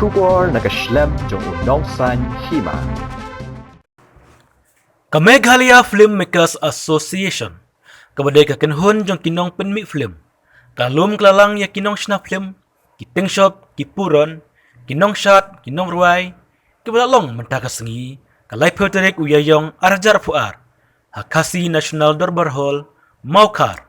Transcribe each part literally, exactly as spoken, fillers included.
Khubor na ka shlem jong u Nongsaiñ Hima. Ka Meghalaya Filmmakers Association, kaba dei ka kynhun jong ki nongpynmih film, ka la lum ka la lang ïa ki nongshna film, ki tyngshop, ki puron, ki nongshad, ki nongrwai, kiba la long mynta ka sngi, ka laiphew tarik u Ïaïong arhajar arphew ar, ha Khasi National Dorbar Hall, Mawkhar.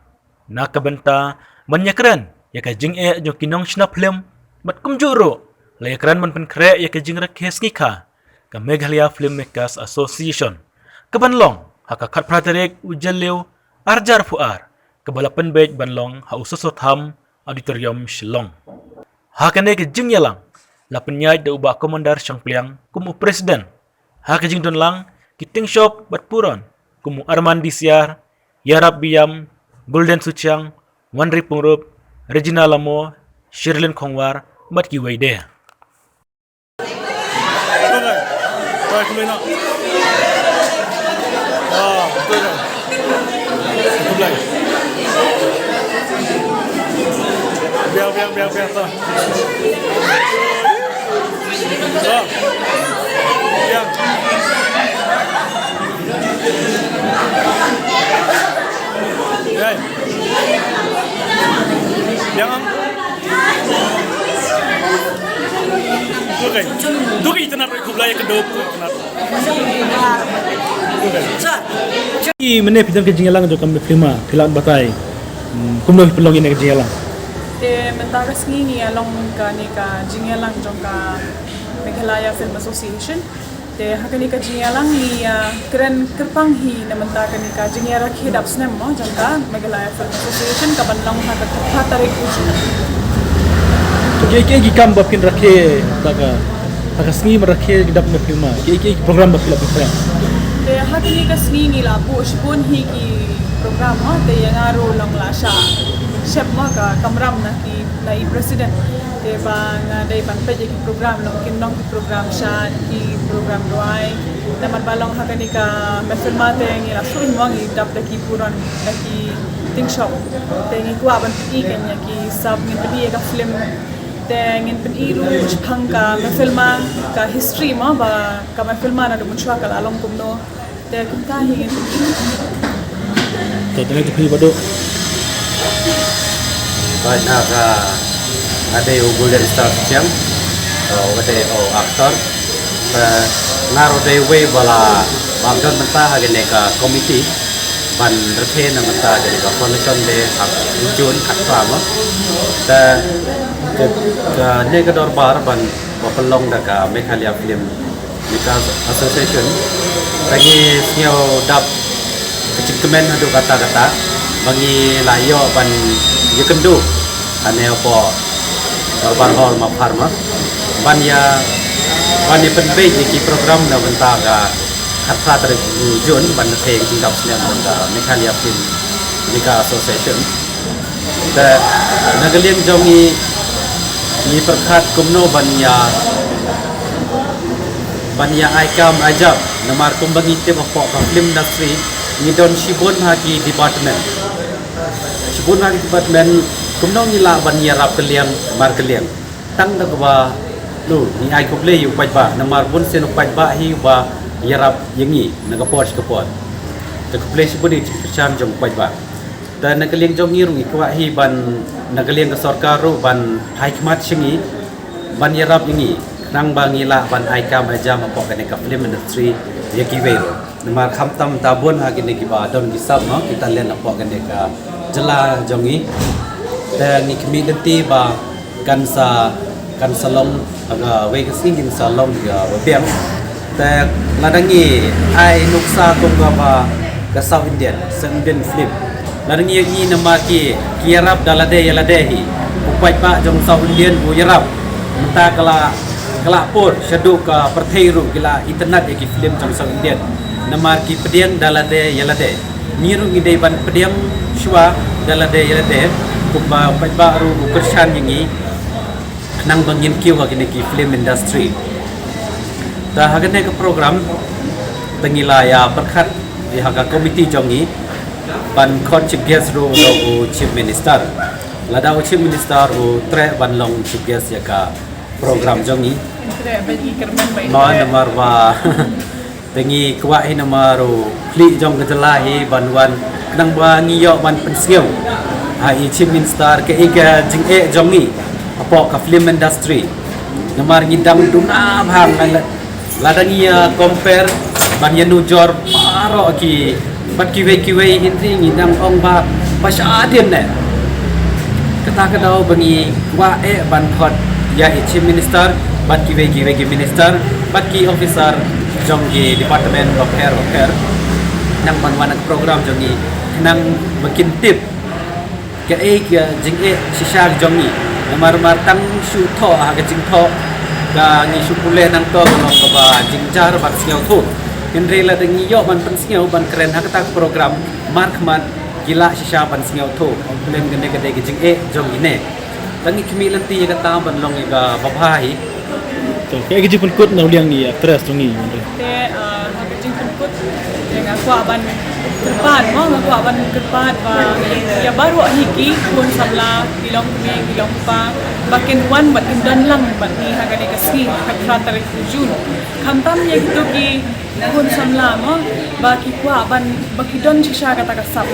Na ka bynta ban ïakren ïa ka jingeh jong ki nongshna film, bad kumjuh ruh la ïakren ban pynkhreh ïa ka jingrakhe sngi kha ka Meghalaya Filmmakers Association, kaban long ha ka khatphra tarik u Jylliew arhajar arphew ar, kaba la pynbeit ban long ha u Soso Tham Auditorium, Shillong. Ha kane ka jingïalang la pynïaid da u Bah Commander Shangpliang kum u president. Ha ka jingdon lang ki tyngshop bad puron kum u Arman Disiar, Ïarap Biam, Golden Suchiang, Wanri Pungrup, Regina Lamo, Shirlyn Khongwar, bad kiwei de. Biang, biang, biang, biang, to. To. Biang. Biang. Biang, ang. Dukai. Dukai, ita nak ikut belai kedok. Ita nak. Ki mynne phi don ka jingïalang jong ka film, phi lah batai. Hmm, kumno phi pynlong ïa ka jingïalang? Te mynta ka sngi ngi ïa long kane ka jingïalang jong ka Meghalaya Film Association. Te ha kane ka jingïalang ngi ïa kren kyrpang hi na mynta kane ka jingïarakhe dap snem mo jong ka Meghalaya Film Association kaban long ha ka khatphra tarik u Jun. Ki, ki, ki kam ba phin rakhe da ka, da ka sngi ba rakhe ki dap na film. Ki, ki, ki program ba phi la pynpra. Te ha kane ka sngi ngi la buh shibun hi ki program mo, te ïa nga ruh long la shah shep mo ka kamram na ki, na i president. Te ba nga dei ban peit ïa ki program long kin long ki program shad, ki program rwai. Namar ba long ha kane ka mehfilma te ngi la shu ïohi mo ngi dap da ki puron da ki tyngshop. Te ngi kwah ban pyni kane ki sap, ngin pyni ïa ka film. Te ngin pyni ruh shaphang ka mehfilma, ka history mo ba ka mehfilma naduh mynshuwa ka la long kumno. Te kumta hi ngin pyni. To, te ngan pyni bad u. Bad nga ka, nga dei u Golden Star Suchiang, u dei u actor. Te nga ruh dei uwei ba la, ba don mynta ha kane ka committee ban rakhe na mynta ha kane ka foundation day ha u June khatphra mo. Te ka, kane ka dorbar ban ba pynlong da ka Meghalaya Film Makers Association. Te ngi sngew dap ka jingkmen haduh katta katta ba ngi la ïoh ban ïakynduh hangne hapoh Dorbar Hall Mawkhar mo ban ïa, ban ïa pynbeit ïa ki program na bynta ka khatphra tarik u June ban rakhe ïa ka jingdap snem jong ka Meghalaya Film Makers Association. Te na ka liang jong ngi, ngi pyrkhat kumno ban ïa, ban ïa ai kam ai jam, namar kumba ngi tip hapoh ka film industry ngi don shibun ha ki department. Shibun ha ki department, kumno ngi lah ban ïarap kylliang mar kylliang. Tang da kaba, lu, ngi ai khublei ïa u paidbah, namar bun sien u paidbah hi uba ïarap ïa ngi na ka por sha ka por. Te khublei shibun ïa ka jingkyrshan jong u paidbah. Te na ka liang jong ngi ruh ngi kwah hi ban, na ka liang ka sorkar ruh ban phai khmat sha ngi ban ïarap ïa ngi khnang ba ngi lah ban ai kam ai jam hapoh kane ka film industry ïa kiwei ruh. Namar khamtam ta bun ha kine kiba don ki sap mo, ki talent hapoh kane ka jylla jong ngi. Te ngi khmih lynti ba kan sa, kan sa long ha kawei ka sngi, kan sa long ha kaba biang. Te lada ngi ai nuksa kum kaba ka South Indian, South Indian film. Lada ngi ïohi namar ki, ki ïarap da lade ïa lade hi. U paidbah jong South Indian u ïarap. Mynta ka la, ka la pur shaduh ka pyrthei ruh ki la itynnad ïa ki film jong South Indian. Namar ki pdiang da lade ïa lade. Ngi ruh ngi dei ban pdiang shuwa da lade ïa lade, kumba paidbah ruh u kyrshan ïa ngi khnang ba ngin kiew ha kine ki film industry. Te ha kane ka program te ngi la ïa pyrkhat ïa ha ka committee jong ngi ban khot chief guest ruh da u chief minister. Lada u chief minister u treh ban long chief guest ïa ka program jong ngi. Mo namar ba te ngi kwah hi namar u khlieh jong ka jylla hi ban wan khnang ba ngi ïoh ban pynsngew ha i Chief Minister ka i ka jingeh jong ngi hapoh ka film industry. Namar ngi dang duna bha ngan la Lada ngi ïa compare ban ïa nujor baroh ki bad kiwei kiwei hynrei ngi dang ong ba ba shadien ne. Kata ka daw ba ngi kwah eh ban khot ïa i Chief Minister bad kiwei kiwei ki minister bad ki officer jong ki department bapher bapher nang ban wan ha ka program jong ngi khnang ba kin tip kaei ka jingeh shisha ka jong ngi. Namar mar tang shu thoh ha ka jingthoh ka ngi shu pule nangto ka long kaba jingjar bad sngewthuh. Hynrei lada ngi ïoh ban pynsngew ban kren ha kata ka program markhmat ki lah shisha ban sngewthuh. Ong khlem kane ka dei ka jingeh jong ngi ne. Tang ngi khmih lynti ïa kata ban long ïa ka babha hi. To, kaei ka jingpynkut na u liang i actress jong ngi, Mary? Te, ah, ha ka jingpynkut, te nga kwah ban kyrpad, mo, nga kwah ban kyrpad ba ïa baroh hi ki khun samla, ki long kmie, ki long kpa, ba kin wan bad kin don lang bad ngi ha kane ka sngi, ka phra tarik u Jun. Khamtam ïa kito ki khun samla mo ba ki kwah ban ba ki don shisha kata ka sap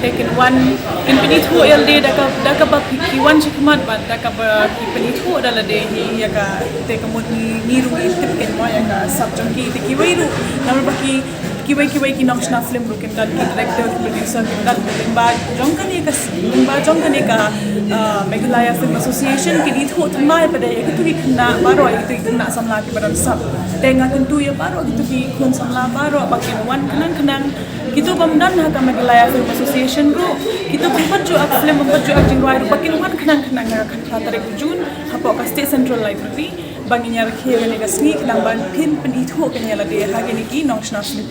te kin wan kin pynithuh ïa lade da ka da kaba ki wan shakhmat bad da kaba ki pynithuh da lade hi ïa ka te ka mut ngi ngi ruh ngi tip kin mo ïa ka sap jong ki te kiwei ruh namar ba ki kiwei kiwei ki nongshna film ruh kin don ki director ki producer kin don lyngba jong kane ka lyngba jong kane ka ah, Meghalaya Film Association kin ithuh thymmai pat ïa kito ki khynnah baroh ïa kito ki khynnah samla kiba don sap. Te nga kyntu ïa baroh kito ki khun samla baroh ba kin wan khnang khnang. Kito bym don ha ka Meghalaya Film Association ruh, kito bym pat ju ak film bym pat ju ak jingrwai ruh ba kin wan khnang khnang ha ka khatphra tarik u Jun hapoh ka State Central Library ba ngin ïa rakhe ïa kane ka sngi khnang ba phin pynithuh kane ïa lade ha kine ki nongshna film.